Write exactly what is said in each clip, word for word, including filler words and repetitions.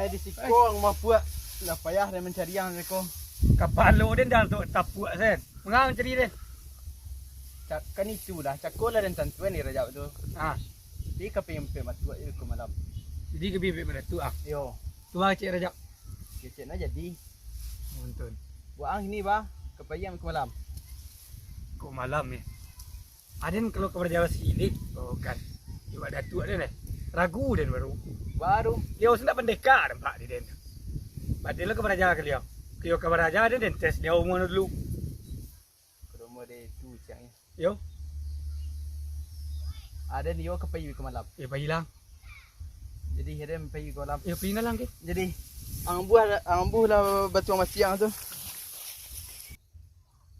Di siko ang mapuak. Lah payah den mancari ang siko. Kapalo den dah tu tapuak sen. Mangang cari den. Cak-, kan itulah, cako lah den tantuan di Rajab tu. Ah. Jadi ka pai ampek matuak je ko malam. Jadi ka pai ampek matuak ah. Yo. Tu ah, cek Rajab. Kecek nah jadi. Betul. Buat ang ini bah, ka pai ang ko malam. Ko malam ya. Aden kalau ka baraja basilik, oh kan. Iwak datuak den eh. Ragu den baru. Baru. Liau sendak pandeka nampak di den. Padahal ka baraja ka liau. Ka liau ka baraja den, den tes liau umua dulu. Ka rumah de tu cang. Yo. Aden yo ka pai ka malam. Eh, pai lah. Jadi aden pai ka malam. Eh, pai lah ke? Jadi ang buah, ang buah lah batuang masiang tu.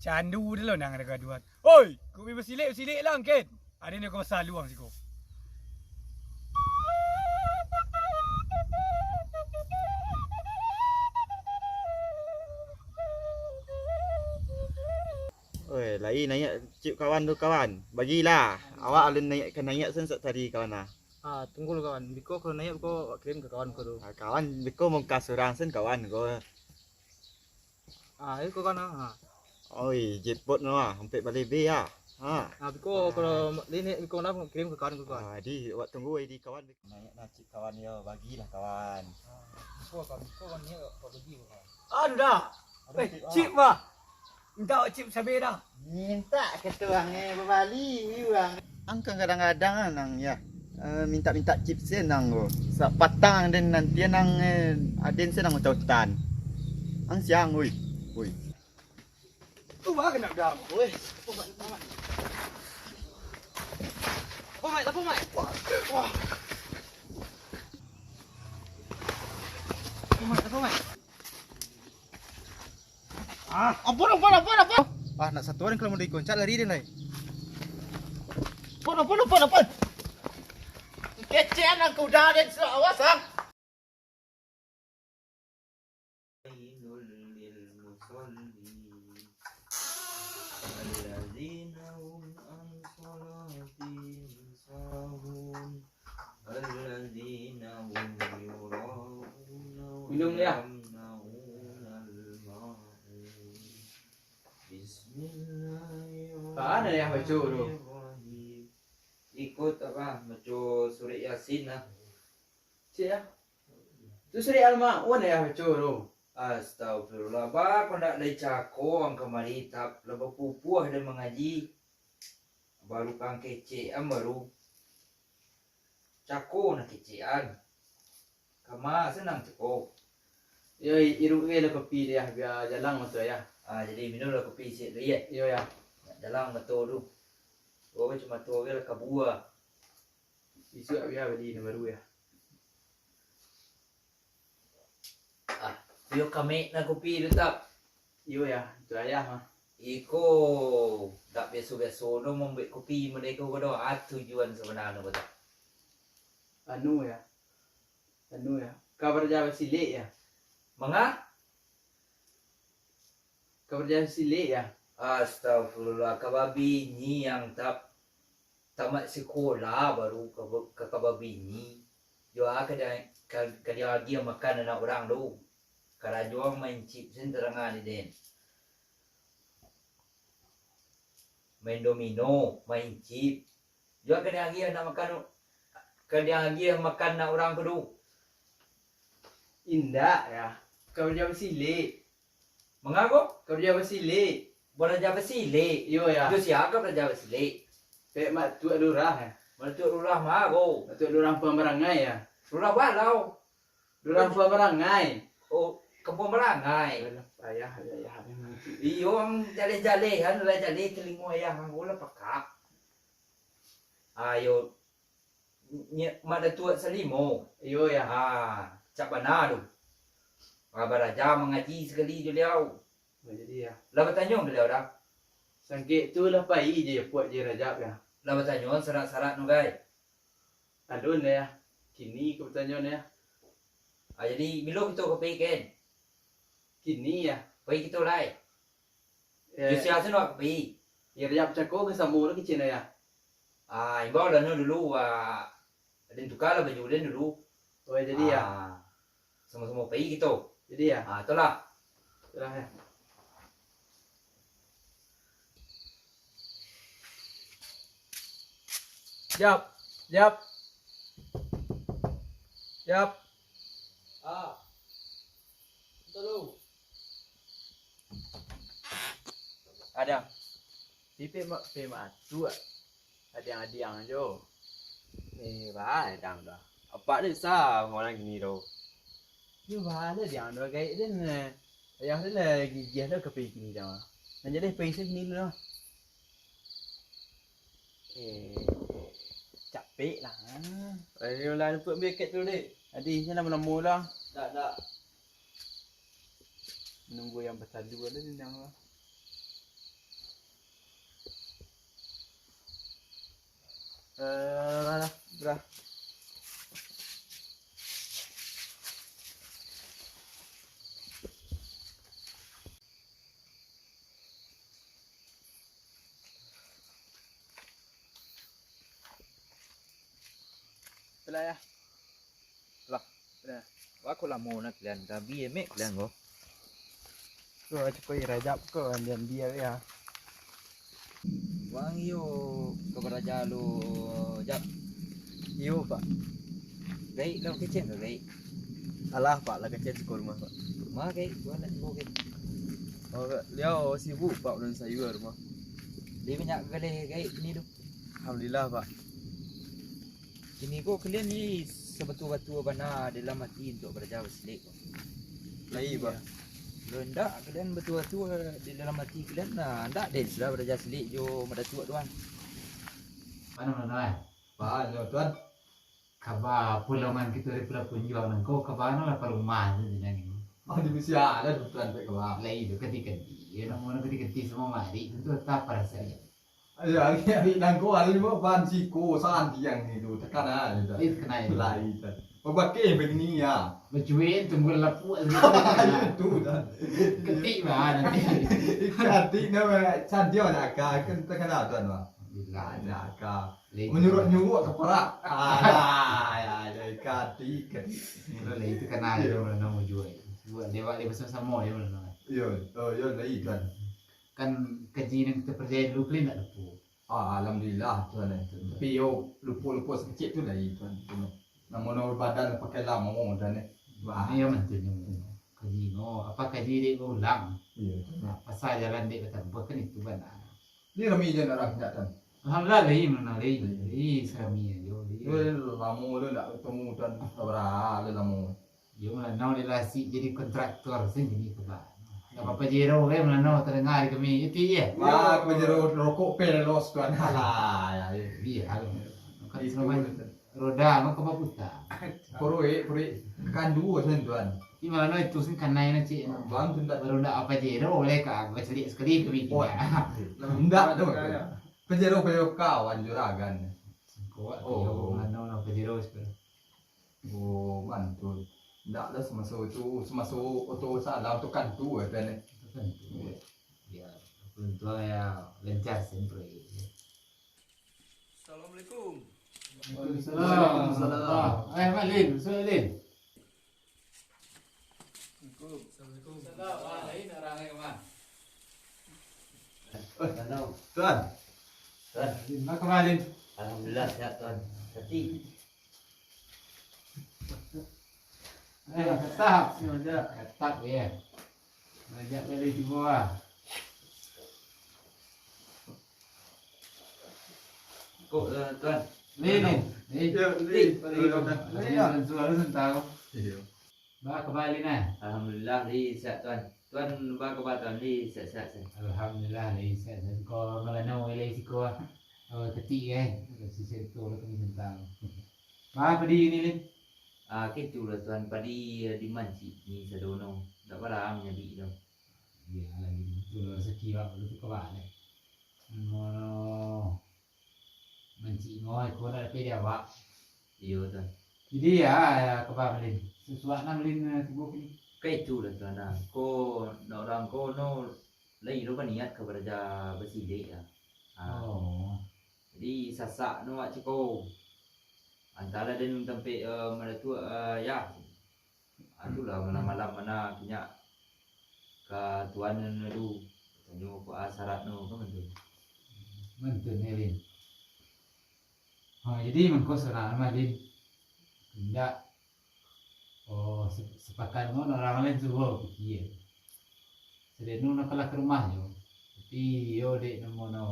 Candu dulu nang ada gaduhan. Oi, kau pai basilik, basilik lah angken. Ada ni kau saluang siko. Oi, lai naiak cip kawan tu kawan. Bagilah. Awak alun naiak ka naiak sen sak tadi kawan ah. Ah, tunggu lu kawan. Biko kalau naiak biko kirim ka kawan ko tu. Ah, kawan biko mungkas urang sen kawan ko. Ah, iko kan, ah. Oi, jackpot no ah, ampek balebeh ah. Ha. Ah, biko kalau linek biko nak kirim ka kawan ko kawan. Ah, di awak tunggu ai di kawan. Naiak nacik kawan yo, bagilah kawan. Ah, biko kawan, biko kawan ni kok bagi kawan. Aduh dah. Eh, cip bah. Minta cip sabe dah. Minta ka tuang eh babali wi uang. Ang kan kadang-kadang ah nang ya, eh, minta-minta cip se nang ko. Sak patang den nanti nang, eh, aden se nang utang-utang. Ang siang oi. Oi. Tu bah kena dam. Oi. Apa mai, apa mai? Apa mai, apa mai? Wah. Apa mai, apa mai? Ah, ampun, ampun, ampun, ampun. Ah, nak satu orang kalau mau digoncak lari dia, Nay. Ampun, ampun, ampun, ampun. Kecean aku dah ada surat awas, ah. الذين هم عن صلاتهم ساهون. الذين هم يراءون Minum, ya. ويمنعون الماعون. Bismillahirrahmanirrahim. Ka mana, ya, baca tu? Ikut apa? Baca surah Yasin lah. Cik, ya. Tu surah Al-Maun, ya, baca tu. Astagfirullah. Ba, kau ndak lai cako ang kamari, tap. Lah bapupuah den mangaji. Baru kang kecekan baru. Cako nak kecekan. Kama senang cako. Yo, i-, iruik gai lah kopi tu, ya, bia jalang mato, ya. Ah, jadi minum lah kopi ciek tu, ya. Yo, ya. Nak jalang mato tu. Gua cuma tu gai lah kabua. Isuak bia bali nan baru, ya. Ah, iyo kamek na kopi tu, tap. Iyo, ya, itu ayah mah. Iko dak biaso-biaso no mambuek kopi model ko doh. Ah, tujuan sabananyo ko, tap. Anu, ya. Anu, ya. Ka baraja basilik, ya. Manga? Ka baraja basilik, ya. Astagfirullah, ka babini ang, tap. Tamat sikola baru ka, ka, ka babini. Jo a ka dia, ka, ka diagiah makan anak urang tu. Karajo main chip sen tarang di den. Main domino, main chip. Jo a ka diagiah nak makan, ka diagiah makan anak urang ko tu. Indak, ya. Ka baraja basilik. Manga ko? Ka baraja basilik. Baraja basilik? Iyo, ya. Jo sia ka baraja basilik? Pek Mak Tuak Lurah, ya. Mak Tuak Lurah ma ko? Mak Tuak Lurah Ampuang Barangai, ya. Lurah Balau. Lurah Ampuang Barangai. Oh, Kampuang Barangai. Alah, payah, payah, payah. Iyo, ang jaleh-jaleh, anu lah jaleh, talingo ayah ang ko lah pakak. Ayo, Nyi-, Mak Datuak Salimo. Iyo, ya. Ah, cak bana tu. Ah, baraja mangaji sakali jo liau. Oh, jadi, ya. Lah batanyo baliau dah. Sangkek tu lah pai je puak je Rajab, ya. Lah batanyo sarak-sarak no, gai. Alun, ya. Kini ka batanyo, ya. Ah, jadi bilo kito ka pai, Ken? Kini, ya. Pai kito lai. Eh, jo sia se no ka pai? Ya, Rajab cako ka samo lo kecek no, ya. Ah, imbau lah no dulu, ah, den tuka lah baju den dulu. Oh, jadi, ya. Ah. Samo-samo pai kito. Jadi, yo? Ah, itulah. Itulah, yo. Jap, jap. Jap. Ah. Ito lu. Adiang. Pipik mak, pipik mak atuak. Adiang-adiang jo. Eh, ba, adiang dah. Apak ni sa urang kini tu. Yo, ba, adiang dah gaek den. Ayah den lah gigih dah ka pai kini dah. Nan jadi pai kini dulu lah. Eh, capek lah. Ayo lah, nampak beket tu, dek. Adi, ni lamo-lamo lah. Tak, tak. Nunggu yang bertalu ada di dalam lah. Eh, lah, lah, lah. Itulah, yo. Lah, itulah. Wah, ko lamo na kalian. Gabi emek kalian ko. Ko cukuik Rajab ko, andian dia, yo. Wang iyo ka baraja lo, Jab? Iyo, Pak. Gaik lah kecek ka gaik? Alah, Pak, lah kecek siko rumah, Pak. Ma gaik, buah lah tibo gaik. Oh, liau sibuk, Pak, ulun sayua rumah. Dia banyak galeh gaik kini tu. Alhamdulillah, Pak. Kini ko kalian ni sabatua-batua bana dalam ati untuak baraja basilek ko. Lai, Pak. Kalau indak, kalian batua-batua di dalam ati kalian, nah, indak den sudah baraja silek jo madatuak tu, ah. Mano, mano, eh? Mano, Tuan? Kaba pulongan kito dari Pulau Punjuang nangko, kaba no lah parumah tu jenang ini. Oh, di Malaysia ada tu, Tuan, pek kaba. Lai tu, kati-kati. Yo, namo no kati-kati samo mari, tentu tak parasai. Ayo, ari, ari nangko, ari mo ban siko, santiang ni tu, takana ni tu. Eh, takana ni. Lai tu. Babakeh bagini, yo. Bacuin, tunggul lapuk, Itu, Tuan. Ketik bah nanti. Ketik nama, santiang nak ka, kan takana, Tuan, bah. Alhamdulillah. Nak ka. Lai tu. Menyuruh-nyuruh ke perak. Ah, ya, ya, ketik, ketik. Lai tu takana. Iyo. Yo, oh, yo, lai, Tuan. Kan kaji nan kito parcayai dulu, kalian ndak lupo. Ah, alhamdulillah, Tuan, eh. Tapi yo, lupo-lupo sakecik tu lai, Tuan. Namo no badan pakai lamo, Tuan, eh. Wah. Iyo, mantu nyo. Kaji no, apo kaji dek baulang? Iyo, Tuan. Nah, pasal jalan dek batampuah kan itu bana. Ni rami je nak rancak, Tuan. Alhamdulillah, lai, mano lai. Lai, sarami ajo, lai. Yo, lamo tu ndak ketemu, Tuan. Sabaraha lamo. Yo, Melanau di Lasik jadi kontraktor sendiri ke ba. Ndak apa-apa, Jero, kan, Melanau terdengar di kami. Itu iya. Wah, Pajero rokok pe los, Tuan. Alah, ya, ya. Iya, halo. Kan itu selama betul. Roda, kan, kebab putar. Proyek, proyek. Kandu, sen, Tuan. Di Melanau itu sen kanai na, cik. Bang, tu ndak. Baru ndak apa, Jero, boleh ka, aku cari sekali kami. Oh, tidak. Ndak, tu. Ya, ya. Pajero, Pajero kawan juragan. Kuat, oh. Yo, Melanau, Pajero, sekarang. Oh, mantul. Ndak lah samaso itu, samaso oto salah, oto kantu, eh, Tuan, eh. Oto kantu. Iya. Ya, beruntung ya, lancar sempre. Assalamualaikum. Waalaikumsalam. Waalaikumsalam. Eh, Mak Lin, masuk, Lin. Assalamualaikum. Assalamualaikum. Salam. Ah, lain orang lain, Mak. Eh, Tuan. Tuan. Lin, apa kabar, Lin? Alhamdulillah, sehat, Tuan. Tapi Eh, katap, sengaja. Katap, ya. Ngajak dari tibo, ah. Kok, eh, Tuan? Ni, ni. Ni. Ya, ni. Ni. Ni. Ni. Ni. Ni. Ni. Ni. Ni. Ba kabar, Lin, ah? Alhamdulillah, Lin, sehat, Tuan. Tuan, ba kabar, Tuan? Lin, sehat-sehat sajo. Alhamdulillah, Lin, sehat sajo. Ko Melanau, Lin, siko, ah. Oh, ketik, eh. Sisi tu, lah, kami sentang. Ba padi ni, Lin? Ah, kitulah, Tuan. Padi, eh, dimancik ni sadono. Ndak barang nyabik tu. Iyo lah, Lin. Itulah rasaki, Pak. Baru tu kabar, eh. Mono. Mancik ngoi ko ndak dapek di awak. Iyo, Tuan. Jadi, ya, ya, kabar Malin. Susuak nan Malin, eh, tibo kini. Ka itu lah, Tuan, ah. Ko, nak urang ko, no, lai lo baniat ka baraja basilek, ah. Ah. Oh. Jadi, sasak no awak cako. Antalah den tampek, eh, madatuak, eh, ya. Itulah malam-malam mana kinyak ka tuan dulu. Tanyo ko syarat no kan tu. Mantun ni, Lin. Ha, jadi mangko surang mah, Lin. Indak, oh, se-, sepakat ngon urang lain suruah pikia. Sadeno nak kalah ka rumah jo. Tapi yo dek namo no,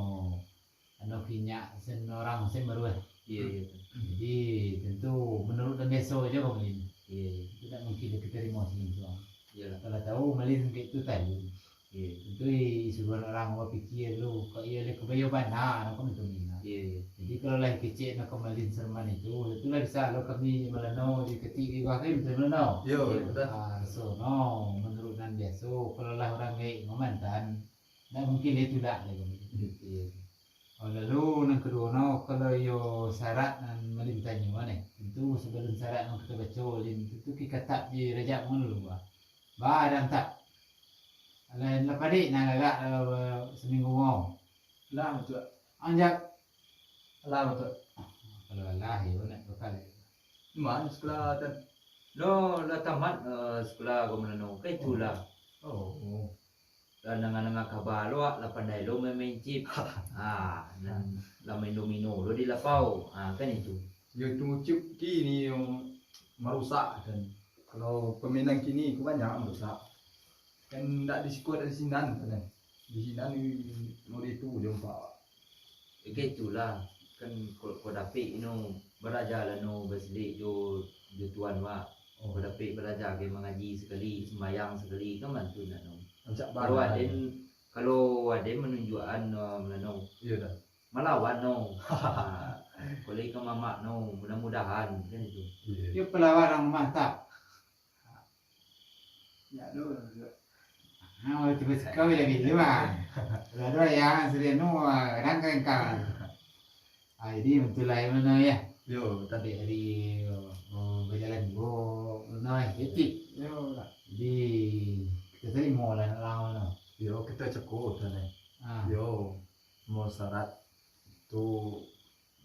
anu kinyak sen urang sen baruah. Iyo, iyo tu. Jadi tentu menurut dan biaso jo, Bang Lin. Iyo, iyo. Itu tak mungkin diterima sini tu. Iyolah. Kalau tahu Malin kayak itu tadi. Iyo. Tentu i-, suruhan urang bapikia dulu, kok iyo leh kabayo bana, kan itu mina. Iyo, iyo. Jadi kalau lah kecek nak kamalin serman itu, itulah bisa lo kami malano di ketik di gua kan bisa malano. Iyo, betul. Ah, so no, menurut nan biaso, kalau lah urang gaek mamantan, ndak mungkin lah itu dak lagi. Iyo. Oh, lalu nan kaduo no, kalau iyo syarat nan malin tanyo neh, tentu sebelum syarat nan kita baco, lin tentu kita tatap di rajab dulu, bah. Bah, dan tak. Alah, lah padik nah agak, eh, seminggu ngau. Lah, betul. Anjak. Lah, betul. Kalau alah, yo, nak bakal. Mana sekolah, Tan? No, lah tamat, eh, sekolah ko mano no. Kan itulah. Oh. Lah nangah-nangah kaba lo, lah pandai lo main-main chip. Ah, nan lah main domino lo di lapau. Ah, kan itu. Yo, itu chip kini yang marusak, kan. Kalau pemainan kini ko banyak marusak. Kan ndak di siko, ndak di sinan, kan. Di sinan ni model tu je, Pak. Oke, itulah. Kan ko, ko dapik ino baraja lah no basilik jo, jo tuan wak. Oh. Ko dapik baraja ke mangaji sakali, sumbayang sakali, kan bantu nak no. Rancak kalau bana. Aden, kalau aden manunjuakan, eh, mano. Iyo dah. Malawan no. Ha, kalau ikan mamak no, mudah-mudahan kan itu. Iyo. Iyo, palawan urang mantap. Ya, do, do. Ha, tiba sekali lagi tu, ah. Kalau ada yang serius no, ah, kadang kan kau. Ah, jadi betul lah, mana ya? Yo, tadi hari, oh, berjalan go, no, etik. Yo lah. Jadi, kita tadi mau lah nak lawan no. Yo, kita cekup tu, nih. Ah. Yo, mau syarat tu,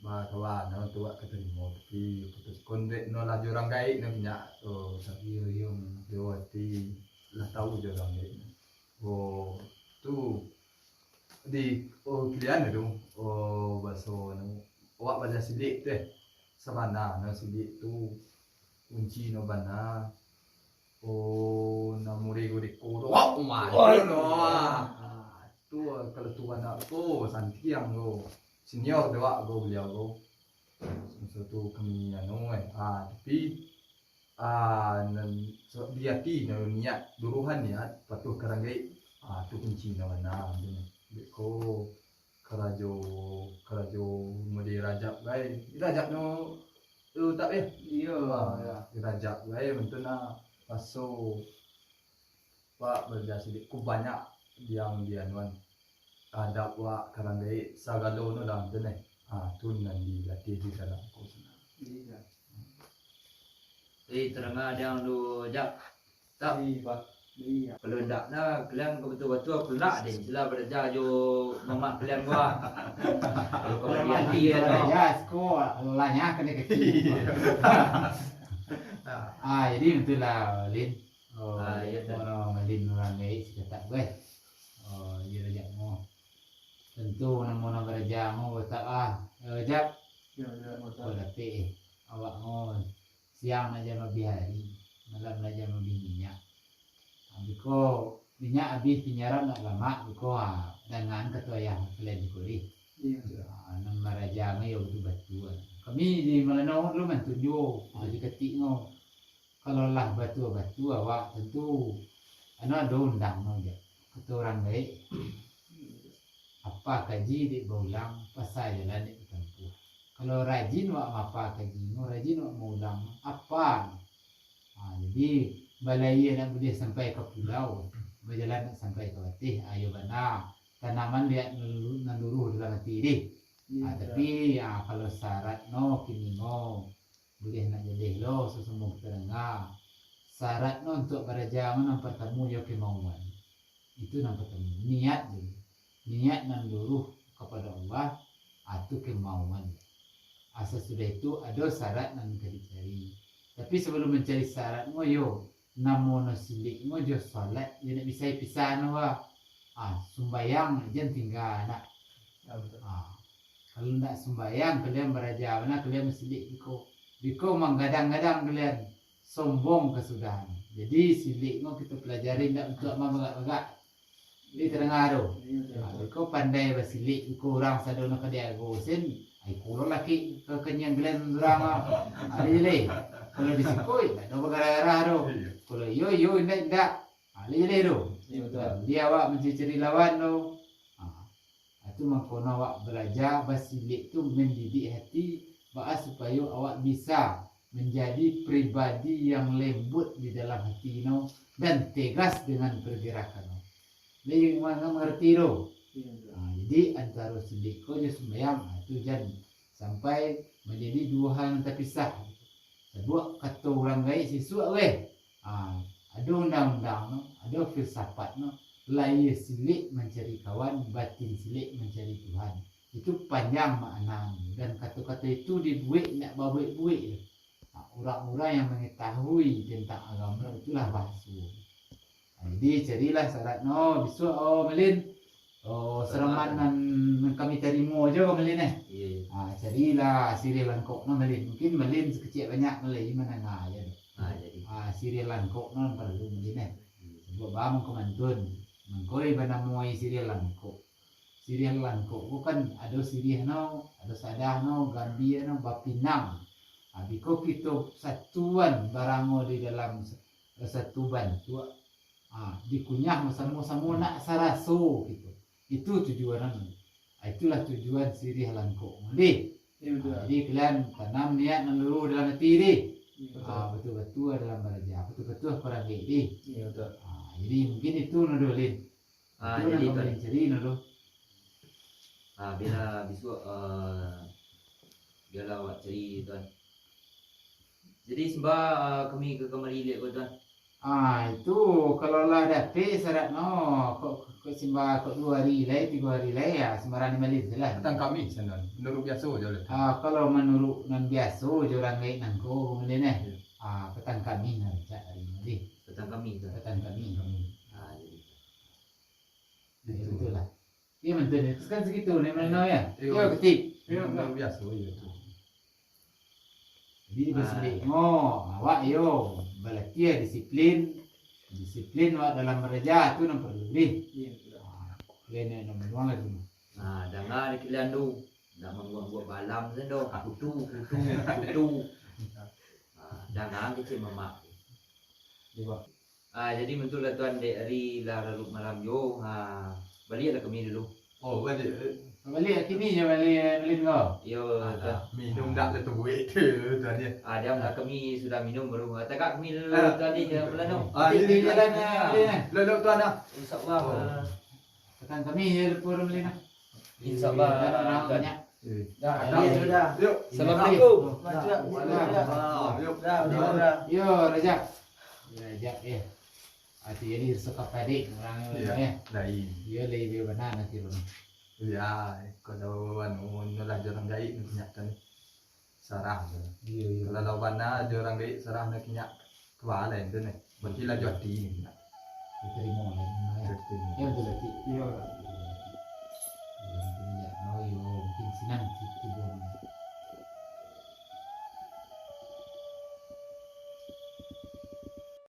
ba, kawan, no, tu wak katarimo, tapi putus kondek no lah jo urang gaek no banyak tu. Iyo, iyo. Yo, ati lah tahu jo urang gaek no. Oh, tu di, oh, pilihan tu, oh, baso anu, awak balajar silik tu, eh. Sabana no silik tu, kunci no bana. Oh, namo rego deko tu. Oh, mantap no. Ah, tu kalau tu anak tu, santiang tu. Senior tu, wak, tu beliau tu. Masa tu kami anu, eh. Ah, tapi, ah, nan, so, di ati, nan niat, duruhan niat, patuh ka urang gaek. Ah, tu kunci nan bana, tu. Beko karajo, karajo mode rajab gai. Rajab no, tu tak, eh? Iyo. Ah, rajab gai, bantu na paso. Pak, baraja silik, ku banyak diang di anuan. Adab wak, ka urang gaek, sagalo no lah, tu neh. Ah, tu nan dilatih di dalam ko sinan. Iyo. Eh, tarangah diang tu, Jak. Tak. Iyo, Pak. Iyo. Kalau ndak nah, kalian ka batua-batua, aku nak deh, sila baraja jo mamak kalian gua. Kalau kau hati-hati ya, no. Ya, siko, Allah nya kena kecil. Ah, jadi betul lah, Lin. Oh, ah, iyo, tak. Malin urang gaek sikatak, weh. Oh, iyo, Rajab mo. Tentu namo nan baraja mo, botak ah. Eh, Rajab. Iyo, Rajab, botak. Oh, dapek, eh. Awak mo siang nak jan mabih ari, malam nak jan mabih minyak. Ah, biko minyak abih, pinyaram nak lamak, biko, ah, dangan kato ayah kalian biko, dih. Iyo. Ah, nan baraja mo, iyo, batua-batua. Kami di Malano dulu mantun juo, ah, di katik no. Kalau lah batua-batua awak, tantu anu ado undang no, Jak. Kato urang gaek, apa kaji dek baulang, pasa jalan dek batampuah. Kalau rajin awak mapa kaji no, rajin awak maulang, apa no? Ha, jadi, balayia nak buliah sampai ka pulau, bajalan nak sampai ka bateh, ayo bana, tanaman liak nan luruh dalam ati dih. Ha, tapi, ha, kalau syarat no, kini no, buliah nak jaleh lo, sasumbung kita danga. Syarat no untuak baraja no, nan partamo, iyo kemauan. Itu nan partamo. Niat dulu. Niat nan luruh kapado Allah, ha, tu kemauan. Ha, sasudah itu, ado syarat nan ka dicari. Tapi sabalum mancari syarat no, iyo, Namo no silik no jo salat, yo ndak bisa pisah no, bah. Ah, sumbayang jan tingga nak. Ah, kalau ndak sumbayang, kalian baraja bana, kalian basilik biko. Biko manggadang-gadang kalian, sombong kasudahan. Jadi, silik no kito pelajari ndak untuak mambagak-bagak. Jadi, tadanga tu. Ah, biko pandai basilik, biko urang sado no ka diago sen, ai kulo laki ka kaniang kalian urang, ah. Ari le. Kalau di siko, ndak ado bagarah-garah tu. Kalau iyo, iyo, indak, indak. Ah, lai jaleh tu. Iyo, betul. Jadi awak mancari-cari lawan tu. Ah, itu mangko no awak balaja basilik tu mandidik hati, baa supayo awak bisa manjadi pribadi yang lembut di dalam hati no dan tegas dengan pergerakan no. Lai ma-, mangarati tu. Iyo, betul. Ah, jadi antaro silik ko jo sumbayang, ah, itu jan sampai manjadi duo hal nan tapisah. Sabuak kato urang gaek sisuak weh, ah, ado undang-undang no, ado filsafat no, lahia silik mancari kawan, batin silik mancari Tuhan. Itu panjang makna, dan kato-kato itu dibuek ndak babuek-buek. Ah, urang-urang yang mangatahui tantang agamo itulah bahaso. Ah, jadi carilah sarat no, bisuak, oh, Malin. Oh, saraman nan, nan kami tarimo jo, Malin, eh. Iyo, iyo. Ah, carilah siriah langkok no, Malin. Mungkin Malin sakecek banyak Malin mandanga jo. Ah, jadi. Ah, siriah langkok no paralu, Malin, eh. Hmm. Sabab baa mangko mantun. Mangko banamoi siriah langkok. Siriah langkok ko kan ado siriah no, ado sadah no, gambia no, bapinang. Ah, biko kito satuan barango di dalam sa-, satu bantuak. Ah, dikunyah basamo-samo nak saraso gitu. Itu tujuan anu. Ah, itulah tujuan siriah langkok. Dih. Iyo, betul. Ah, jadi kalian tanam niat nan lurus dalam hati dih. Iyo, betul. Ah, batua-batua dalam baraja. Batua-batua kurang baik dih. Iyo, betul. Ah, jadi mungkin itu no dulu, Lin. Ah, itu jadi nan kami cari no tu. Ah, bila bisuak, ah, bialah awak cari, Tuan. Jadi, sambah, ah, kami ka kamari liak ko, Tuan. Ah, itu kalau lah dapek sarat no, kok, kok sambah kok duo hari lai, tigo hari lai, ya, sambarang di Malin se lah. Patang Kamih sanan, manuruik biaso jo lah. Ah, kalau manuruik nan biaso jo urang gaek nangko, Malin, eh. Iyo. Ah, patang Kamih nan rancak hari ni, Malin. Patang Kamih, Tuan. Patang Kamih. Ah, jadi. Iyo, betul lah. Iyo, betul ni. Kan segitu ni, Malin, ya? Iyo. Iyo, ketik. Iyo, biaso, iyo tu. Jadi, ah, basilik. Oh, awak, iyo, balatiah disiplin. Disiplin awak dalam baraja, tu nan paralu, dih. Iyo, betul. Ah, kalian nan manuang lah tu. Ah, danga di kalian tu. Nak mambuek-buek balam sen doh. Kutu, kutu, kutu. Ah, danga kecek mamak. Iyo. Ah, jadi batua lah, Tuan, dek ari lah larut malam jo. Ha, baliaklah kami dulu. Oh, baliak. Baliak kini jo, baliak, Malin ko. Iyo, Tuan. Minum dak lah tu buek tu, Tuan, ya. Ah, diam lah, kami sudah minum baru. Ah, tagak kami dulu, ah, Tuan, di jalan pulang tu. Ah, di, di jalan, ah, Malin, eh. Lelok, Tuan, ah. InsyaAllah. Oh. Ah. Patang Kamih yo, lapor Malin. InsyaAllah. Kan urang banyak. Eh. Dah, dah, dah. Yuk. Assalamualaikum. Dah. Dah, dah, dah. Yuk. Dah, dah, dah. Yo, Rajak. Rajak, yo. Ati jadi sakapadik urang, yo. Lain. Yo, lain bana nanti urang. Yo, kalau anu, nyolah jo urang gaek, nyo tanyo. Sarah tu. Iyo, iyo. Kalau lawan bana jo urang gaek, sarah nak kinyak kabalai tu ni. Berarti lah jo ati ni nak. Diterima lah, diterima, ya. Diterima. Ya, betul, betul. Iyo. Iyo, mungkin ya. Oh, iyo, mungkin sinan situ.